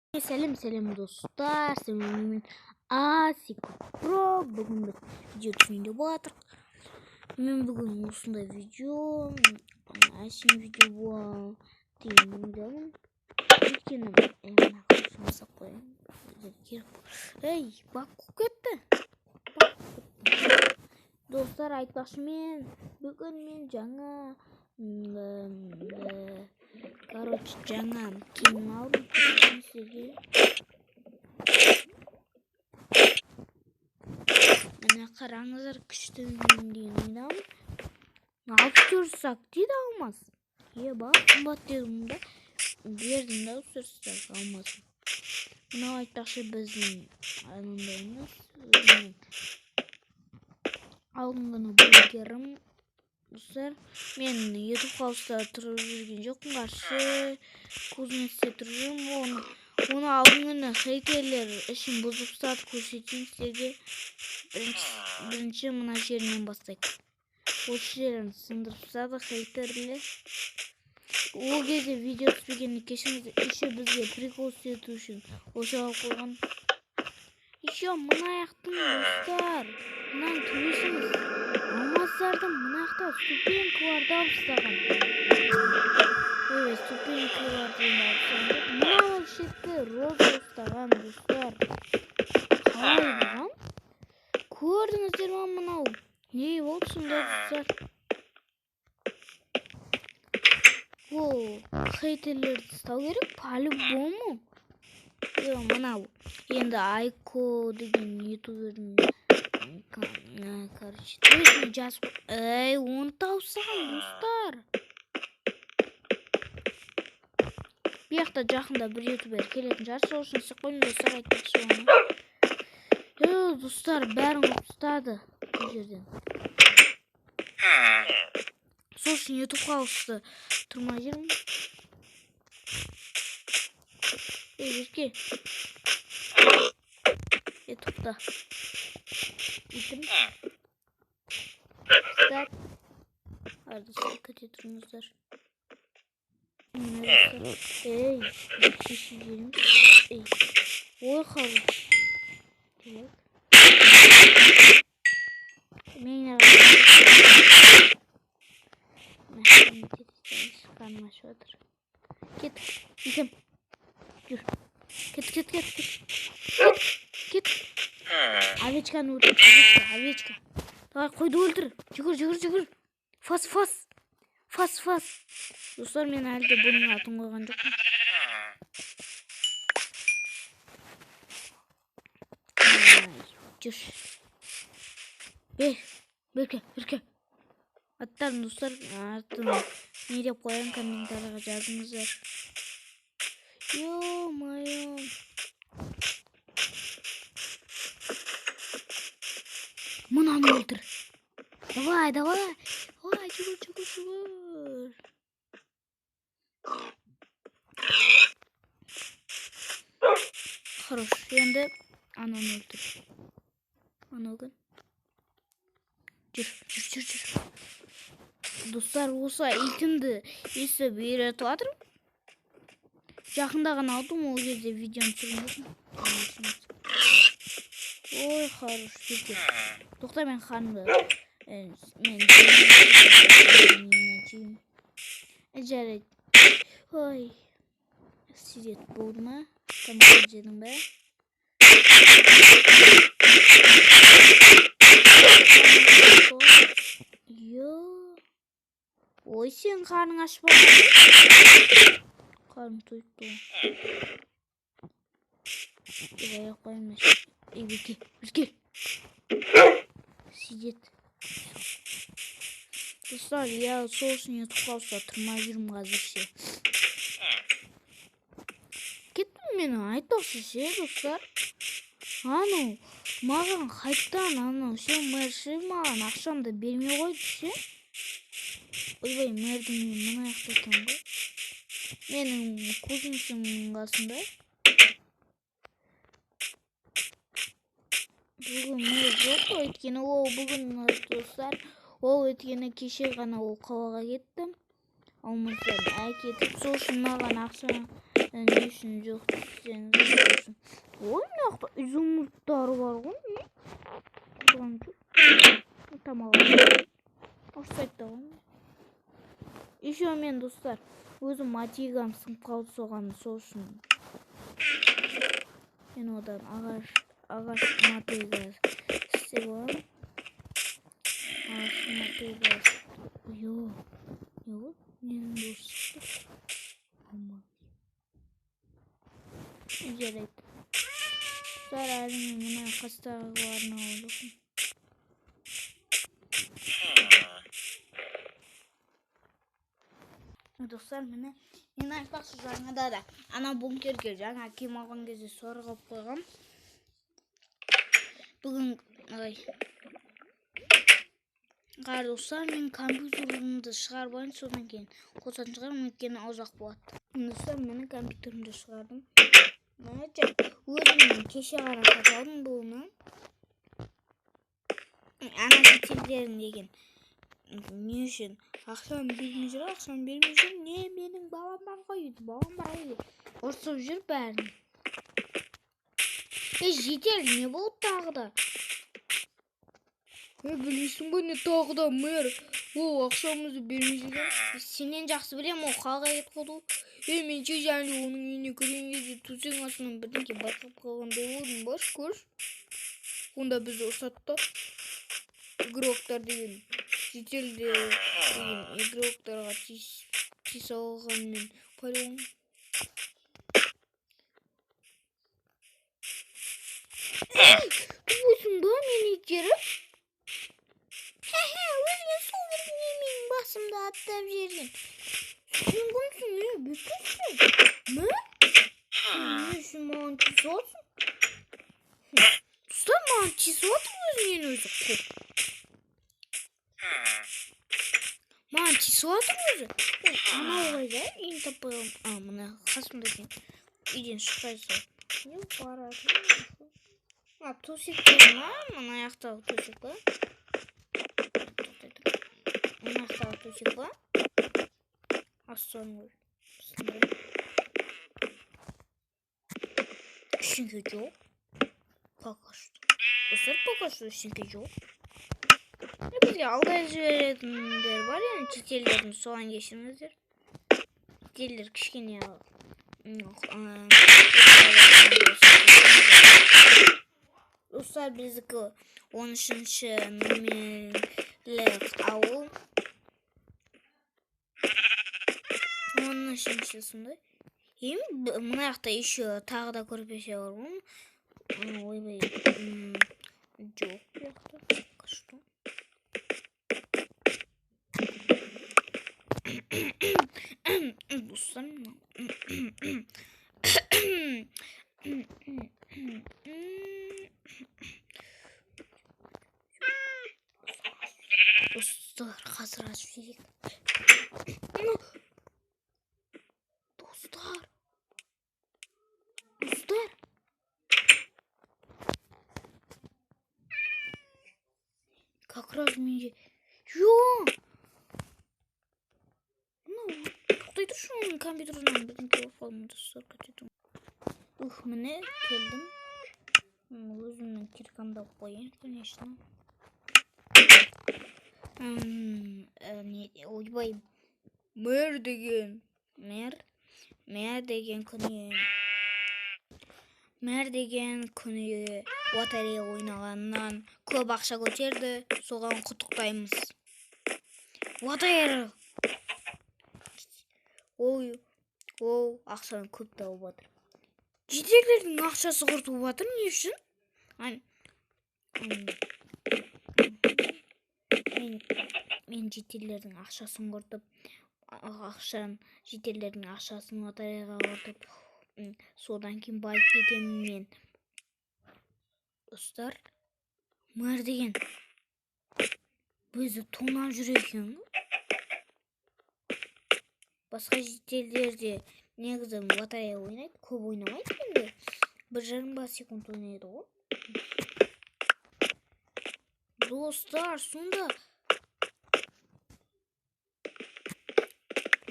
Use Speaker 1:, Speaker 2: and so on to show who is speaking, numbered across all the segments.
Speaker 1: Сәлем, сәлем, достар, сіздермен Асик Про. Бүгін біз видео түсірейін деп жатырмық. Мен бүгін осындай видео, әшейін видео болады деген ойдамын. Өйткені мына жұмсақ қояйын. Керек. Ей, бак кетті. Бак кетті. Достар, айтпақшы, мен бүгін мен жаңа короче, жаңа киім алдым сізге. Міне, қараңыздар, күшті киім деген ойдамын. 64 сак дейді алмаз. Еба, қымбат дедім да. Бердім да 64 сак алмазын. Мынау, айтпақшы, біздің анандайымыз, өзімнің алдыңғы блогерім. Достар, мен YouTube хауста тұрып жүрген жоқпын, қарсы кузнецте тұрып жүрмін. Оны алдыңғы күні хейтерлер ішін бұзып тастады, көрсетейін сіздерге. Бірінші мына жерінен бастайық. Осы жерін сындырып тастады хейтерлер. Ол кезде видео түспегеніне кешіріңіздер. Еще бізге прикол істету үшін осы алып қойған. Еще мына жақтың, достар, мынаның төбесін алмаздардың мына жақта ступенькаларды алып тастаған. Ой, ступенькаларды енді алып тастаған. Мына шетті роза ұстаған, достар. Қалай болған? Көрдіңіздер ма, мынау? Не болды сонда, достар? Ол хейтерлерді ұстау керек по-любому. Мынау енді Айко деген ютубердің, короче, точно жазып, ей, оны тауып достар. Бұл жақта жақында бір ютубер келетін шығар, сол үшін істеп қойдым, достар, айтпақшы оны. Достар, бәрін қылып тастады бұл жерден. Сол үшін ютуб хауста тұрмай жүрмін. Ей, Ерке. Ей, тоқта. Итім. Стоп. Достар, кете тұрыңыздар. Міне, достар. Ей, шешіп жіберемін. Ей. Ой, хорош. Так. Мен қарным ашып жатыр. Кет, итім. Жүр. Кет, кет, кет, кет. Кет. Овечканы өлтір. Овечка, овечка. Давай, қойды өлтір. Жүгір, жүгір, жүгір. Фас, фас. Фас, фас. Достар, мен әлі де бұның атын қойған жоқпын. Жүр. Бер, берке, берке. Аттарын, достар, атын не деп қояйын, комментарийға жазыңыздар. Ё-моё. Мынаны өлтір. Давай, давай. Давай, жүгір, жүгір, жүгір. Хорош. Енді ананы өлтір. Анау кім? Жүр, жүр, жүр, жүр. Достар, осы итімді естіп үйретіп жатырмын. Жақында ғана алдым, ол кезде видеоны түсірген жоқпын. Ой, хорош, бекер. Тоқта, мен қарнымды мен жеймін. Жарайды. Ой, сидет болды ма? Тамақ жедің бе? Йо. Ой, сен қарның аш болған. Қарным тойып тұр. Деп аяқ қоямын. Ей, бері кел, бері кел. Сидет. Достар, я сол үшін ютуб хауста тұрмай жүрмін қазірше. Кеттім мен, айтпақшы ше, достар. Анау маған қайттан анау ше, мэр ше, маған ақшамды бермей қойды ше. Ойбай, мэрдің үйі мына жақта екен ғой. Менің кузнецімнің қасында. Бүгін мэр жоқ, өйткені ол бүгін, достар, ол өйткені кеше ғана ол қалаға кетті. Алмаздарын әкетіп, сол үшін маған ақша Не үшін жоқ десеңіз, ой, мына жақта изумрудтар бар ғой. Не тұрған жоқ, тамақ ұрсайды да ғой. Еще мен, достар, өзім мотыгам сынып қалды, соған сол үшін мен одан ағаш мотыга істеп аламын. Ағаш мотыга. Йо, не болды? Ненің дауысы шықты? Алмаз. Жарайды, достар, әлі мен мына қастағыларын алған жоқпын. Достар, міне, мен айтпақшы, жаңада да ана бункерге жаңа киім алған кезде соры қылып қойғам. Бүгін, ой, қара, достар, мен компьютерімді шығарып алайын, содан кейін қосатын шығармын, өйткені ұзақ болады. Достар, міне, компьютерімді шығардым. Міне, өзім кеше ғана сатып алдым бұны. Ана шетелдердің деген не үшін ақшаны бермей жүр, ақшаны бермей жүр, не менің балам бар ғой, үйде балам бар ғой деп ұрсып жүр бәрін. Ей, жедел, не болды тағы да?
Speaker 2: Е, білмейсің ба, не тағы да мэр ол ақшамызды бермей жүрген.
Speaker 1: Сенен жақсы білемін, ол қалға кетіп қалды ғой.
Speaker 2: Е, мен ше, және оның үйіне кірген кезде төсек астынан бірдеңке байқап қалғандай болдым. Баршы, көрші, онда бізді ұрсады да. Игроктар деген, шетелде деген игроктарға тиісе алғанмен полигон.
Speaker 1: Тупойсың ба, мені итеріп? Хе-хе, өзіңе сол бір не менің басымды аттап жіберген. Сен кімсің, е, бекерсің? Мә? Сен не үшін маған тиісіп отырсың? Достар, маған тиісіп отыр өзінен өзі қуып. Маған тиісіп отыр өзі. Ой, анау қайда? Үйін таппай қалдым. А, мына қасымда екен. Үйден шықпай салып. Не баратын? А, төсектер ма? Мына жақтағы төсек па? Тоқтай тұр. Мына жақтағы төсек па? Астан ғой. Ештеңе жоқ. Пока что. Достар, пока что ештеңе жоқ. Бізге алдай жіберетіндер бар енді, шетелдердің, соған кешіріңіздер. Шетелдер кішкене, достар, біздікі 13-ші номерлі ауыл. 13-ші сондай. Эми мына жақта еще тағы да көрпеше бар ғой. Ойбай, жоқ бұл жақта. Пока что. Достар, достар, қазір ашып жіберейік. Достар, достар, как раз менде. Жоқ, тоқтай тұршы, оның компьютерінен бірдеңке болып қалдым, достар, күте тұрыңыз. Ух, міне келдім. Өзімнің киркамды алып қояйын, конечно. Не, ойбай.
Speaker 2: Мэр деген.
Speaker 1: Мэр. Мэр деген күні. Мэр деген күні лотерея ойнағаннан көп ақша көтерді, соған құттықтаймыз. Лотерея. Ой, ол ақшаны көп тауып жатыр. Жительдердің ақшасы құртып жатыр, не үшін? Мен жительдердің ақшасын құртып, жительдердің ақшасын лотереяға құртып, содан кейін байып кетемін мен. Достар, мэр деген өзі тонап жүр екен ғой. Басқа жительдер де негізі лотерея ойнайды, көп ойнамайды енді. Бір жарым ба секунд ойнайды ғой. Достар, сонда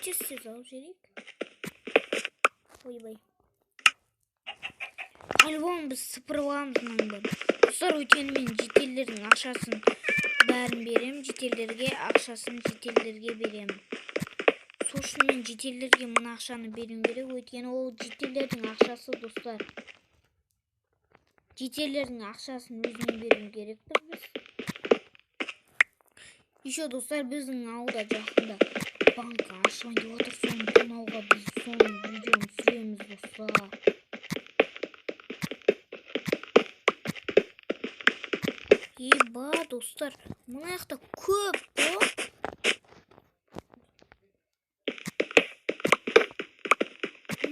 Speaker 1: тез-тез алып жіберейік. Ойбай. По-любому біз сыпырып аламыз мынаның бәрін. Достар, өйткені мен жительдердің ақшасын бәрін беремін, жительдерге ақшасын жительдерге беремін. Сол үшін мен жительдерге мына ақшаны беруім керек, өйткені ол жительдердің ақшасы, достар. Жительдердің ақшасын өзіне беруім керекпіз біз. Еще, достар, біздің ауылда жақында банк ашылайын деп отыр, соны тонауға біз соның видеоны түсіреміз, достар. Еба, достар, мына жақта көп қой.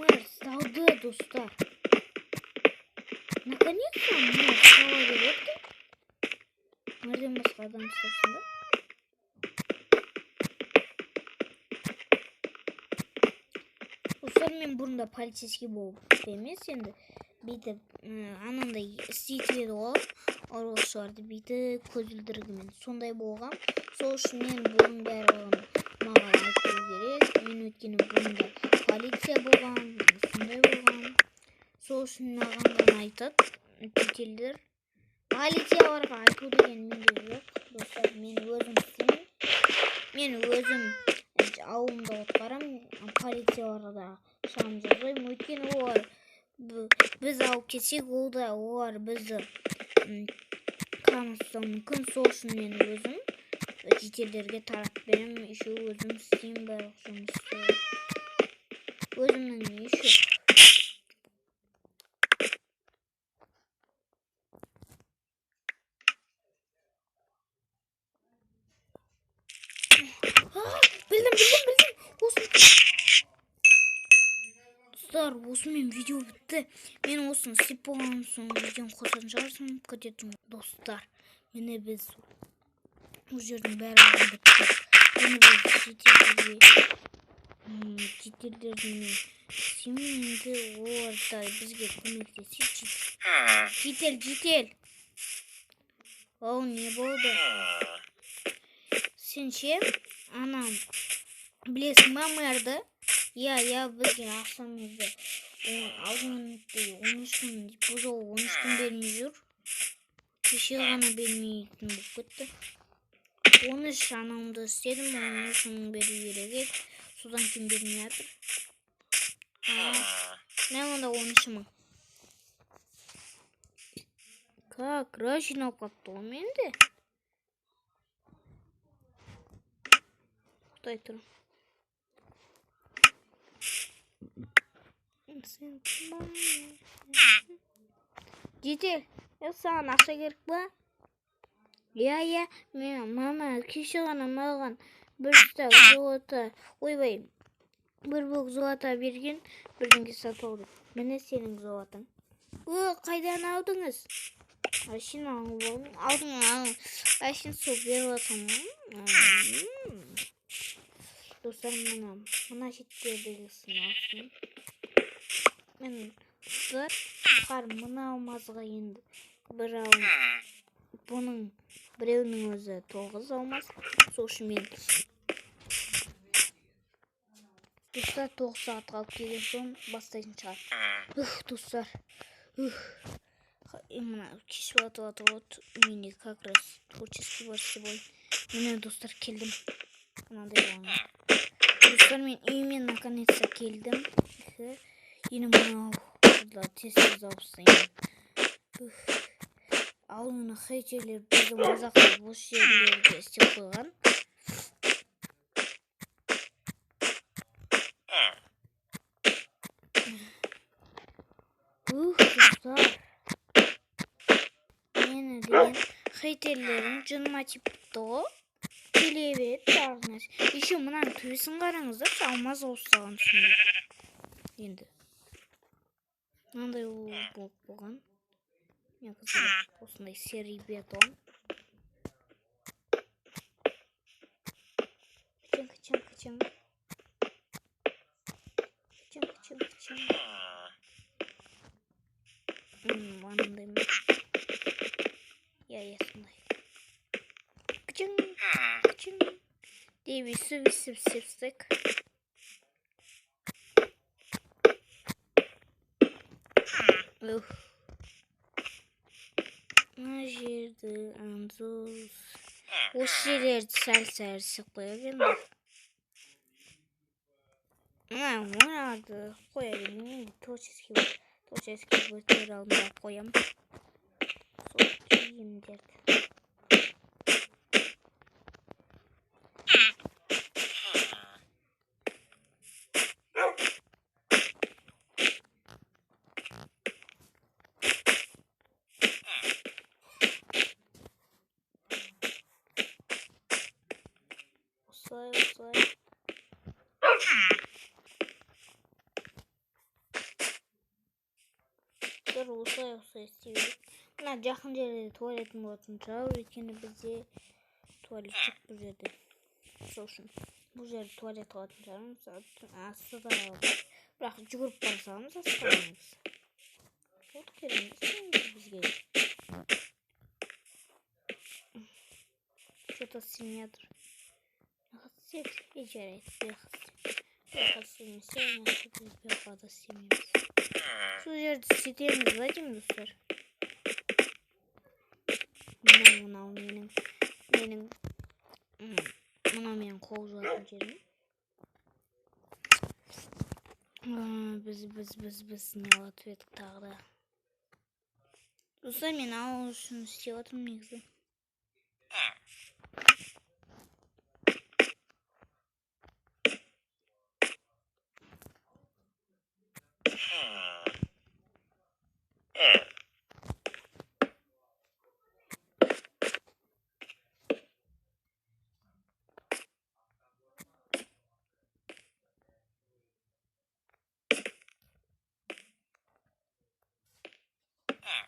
Speaker 1: Мэр салды, достар. Наконец-то мэр сала береді. Мэрден басқа адам ұстасын ба? Достар, мен бұрында полицейский болып емес, енді бүйтіп, анандай істейтін еді ғой, ұрлықшыларды бүйтіп көзілдірігімен. Сондай болғам. Сол үшін мен бұның барлығын маған айту керек. Мен өйткені бұрында полиция болғам, сондай болғам. Сол үшін маған ғана айтады шетелдер. Полицияларға айту деген менде жоқ, достар. Мен өзім істеймін. Мен өзім ауылымда құтқарамын, полицияларға да шағым жазбаймын. Өйткені олар біз алып кетсек, ол да олар бізді, қамап мүмкін. Сол үшін мен өзім шетелдерге таратып беремін. Еще өзім істеймін барлық жұмысты. Өзімнің еще Білдім, білдім, білдім. Осы достар, осымен видео бітті. Мен осыны істеп болған соң видеоны қосатын шығарсың, күтетін достар. Міне біз бұл жердің бәрі бітті. Міне біз шетелдердің істеймін енді, олар да бізге көмектеседі. Житель, житель. Оу, не болды? Сен ше, ана, білесің ба мэрді? Иә, иә, бізге ақшамызды алдын 13 күн, бұл жолы 13 күн бермей жүр. Кеше ғана бермейтін болып кетті. 13 анауымды істедім, 13 мың беру керек еді. Содан кейін бермей жатыр. Мен онда 13 мың. Как раз жиналып қалыпты ғой менде. Тоқтай тұр. Житель, саған ақша керек па? Иә, иә, мен мама кеше ғана маған бір стак золото, ойбай, бір блок золото берген, бірдеңе сатып алдым. Міне сенің золотың. Ö, қайдан алдыңыз? Әшейін алып алдым. Алдың, алдың. Әшейін сол беріп жатырмын. Достар, мына шеттердегісін алсын. Мен достар, қар мына алмазға енді бір алым. Бұның біреуінің өзі 9 алмаз. Сол үшін мен достар 9 сағат қалып келген соң бастайтын шығар. Ух, достар. Ух. Мына кеш батып жатыр ғой. Менде как раз творческий бар деп ойлаймын. Міне достар келдім. Мынандай болған. Достар, мен үйіме наконец-то келдім. Енді мынау тез-тез алып тастайын. Ух. Ал мына хейтерлер бізді мазақтап осы жерлерге істеп қойған. Ух, достар. Мені деген хейтерлерім жыныма тиіп кетті ғой. Келе береді тағы нәрсе. Еще мынаның төбесін қараңыздаршы, алмаз ауыстырған үстінде. Енді мынандай болып болған. Негізі осындай серый бетон. Качан, качан, качан. Качан, качан, качан. Анандай ма? Иә, иә, сондай. Качан, качан. Деп өйстіп, өйстіп істеп тастайық. Мына жерді анзуз. Осы жерлерді сәл-сәл істеп қояйық енді. Мына мыналарды қоя бермеймін. Енді творческий бөлмелер алдында қоямын. Сол киімдерді. Осылай, осылай. Достар, осылай, осылай істеу керек. Мына жақын жерде туалеттің болатын шығар, өйткені бізде туалет жоқ бұл жерде. Сол үшін бұл жерде туалет болатын шығармыз, астыда бар. Бірақ жүгіріп бара саламыз астыға негізі. Ол керек емес негізі бізге. Что-то істемей жатыр. Жарайды, бұл жаққа істемесе, мына жақта біз бұл жаққа да істемейміз. Сол жерді істетеміз ба деймін, достар. Мынау мынау менің қол жуатын жерім. Біз не алып едік тағы да. Достар, мен алу үшін істеп жатырмын негізі.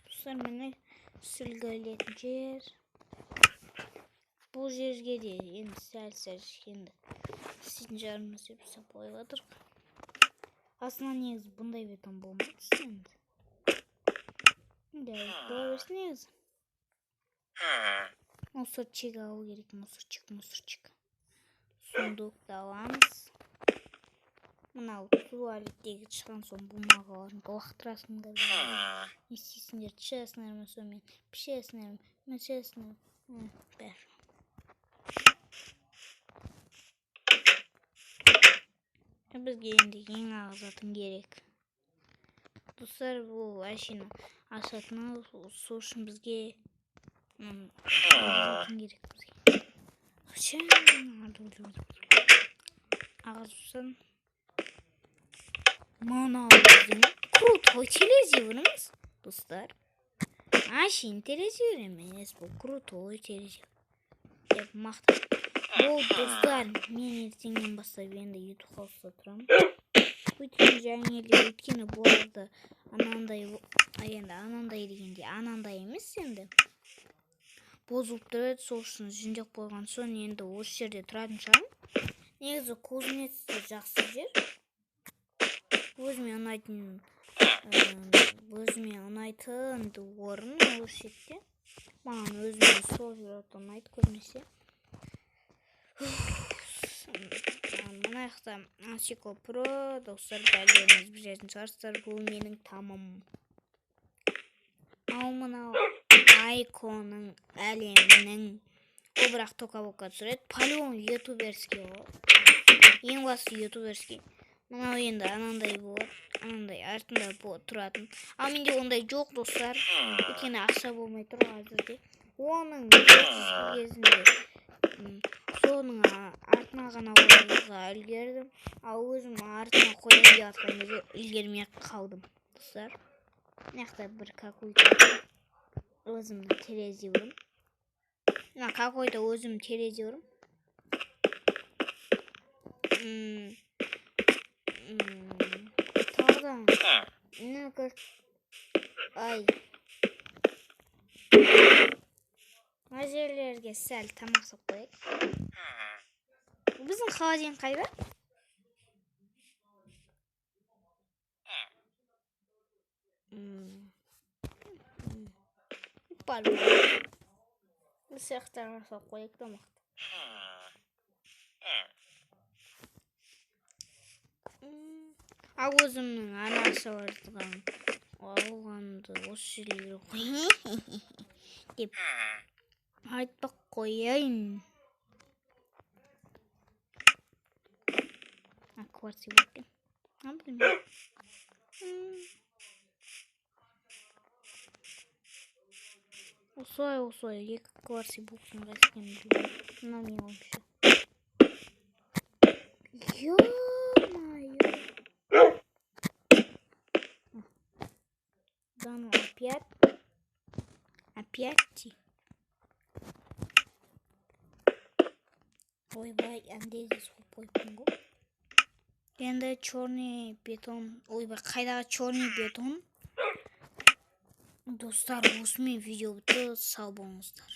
Speaker 1: Достар, міне сүлгі ілетін жер. Бұл жерге де енді сәл-сәл енді істейтін шығармыз деп жасап қойып жатырмық. Астына негізі бұндай бетон болмайды енді. Енді бола берсін негізі. Мусорчик алу керек, мусорчик, мусорчик. Сундукты аламыз. Мынау туалеттегі шыққан соң бумагаларын лақтырасыңдар. Не істейсіңдер, ішесіңдер ме сонымен, пішесіңдер ме, мүшесіңдер ме, бәрі. Бізге енді ең ағызатын керек. Достар, бұл әшейін ашатыны, сол үшін бізге, ағызатын керек бізге. Ағызсын. Мынау біздің крутой телевизорымыз, достар. Әшейін телевизор емес, бұл крутой телевизор деп мақтап. Бұл, достар, мен ертеңнен бастап енді YouTube хауста тұрамын. Өйткені және де өйткені бұларды анандай, енді анандай дегенде анандай емес енді. Бұзылып тұр еді, сол үшін жөндеп қойған соң енді осы жерде тұратын шығармын. Негізі Кузнецте жақсы жер. Өзіме ұнайтын орын осы жерде. Маған өзіме сол жер ұнайды көбінесе. Мына жақта Асико Про, достар, бәріңіз білетін шығарсыздар, бұл менің тамым. Ал мынау Айконың әлемінің, ол бірақ тока-бока түсіреді. По-любому ютуберский ол. Ең басты ютуберский. Мынау енді анандай болады, анандай артында тұратын. Ал менде ондай жоқ, достар. Өйткені ақша болмай тұр әзірге. Оның кезінде, соның артына ғана қоюға үлгердім. Ал өзім артына қояйын деп жатқан кезде үлгермей қалдым, достар. Мына жақта бір какой-то өзімнің телевизорым. Мына какой-то өзімнің телевизорым. Тағы да мына ай. Мына жерлерге сәл тамақ салып қояйық. Біздің холодильник қайда? Бар. Бұл сияқтарға салып қояйық тамақты. Ал өзімнің ана Алғанды осы жерлерге деп айтпақ қояйын. А, кварций бар екен. А, білмеймін. Осылай, осылай екі кварций блоктың қайсы екенін білмеймін. Мынау менің ойымша. Ё-моё! Да ну опять? Опять? Ойбай, әнде де соғып қойыппын ғой. Енді черный бетон, ойбай, қайдағы черный бетон? Достар, осымен видео бітті. Сау болыңыздар.